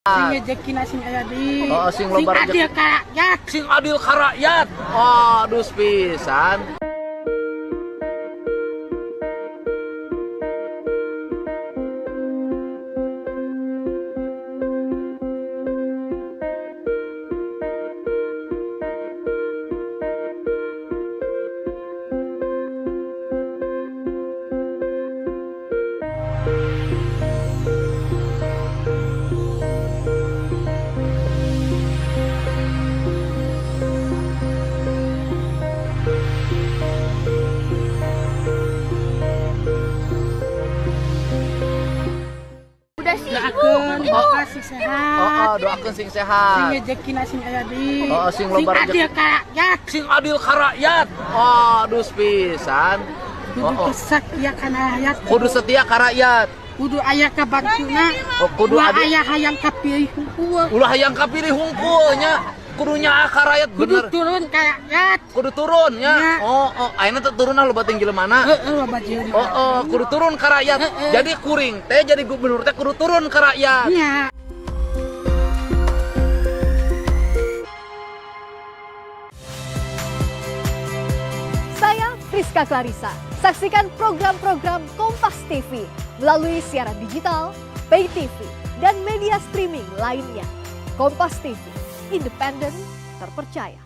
Sing rezekina sing aya di. Oh, sing loba sing adil rezeki. Ka rakyat. Sing adil ka rakyat. Aduh pisan. Udah sih, Doakeun Ibu. bapak sing sehat. Oh, doakeun sing Sing sehat. rezekina sing aya di. Oh, sing loba sing adil rezeki. ka rakyat. Sing adil ka rakyat. Aduh pisan. Kudu Oh. setia kana rakyat. Kudu setia ka rakyat. Kudu aya kabaktuna. Oh, kudu Ulah adil. aya hayang kapilih hungkul. Ulah hayang kapilih hungkul nya. Kudu nyaah ka rakyat Kudu bener. Turun ka rakyat. Kudu turun nya. Nya. Oh, ayeuna teh turun loba tinggi mana? Heeh, loba jelema. Oh, kudu turun ka rakyat. Heeh. Jadi kuring teh jadi gubernur teh kudu turun ka rakyat. Nya. Saya Friska Clarissa. Saksikan program-program Kompas TV melalui siaran digital, pay TV, dan media streaming lainnya. Kompas TV, independen, terpercaya.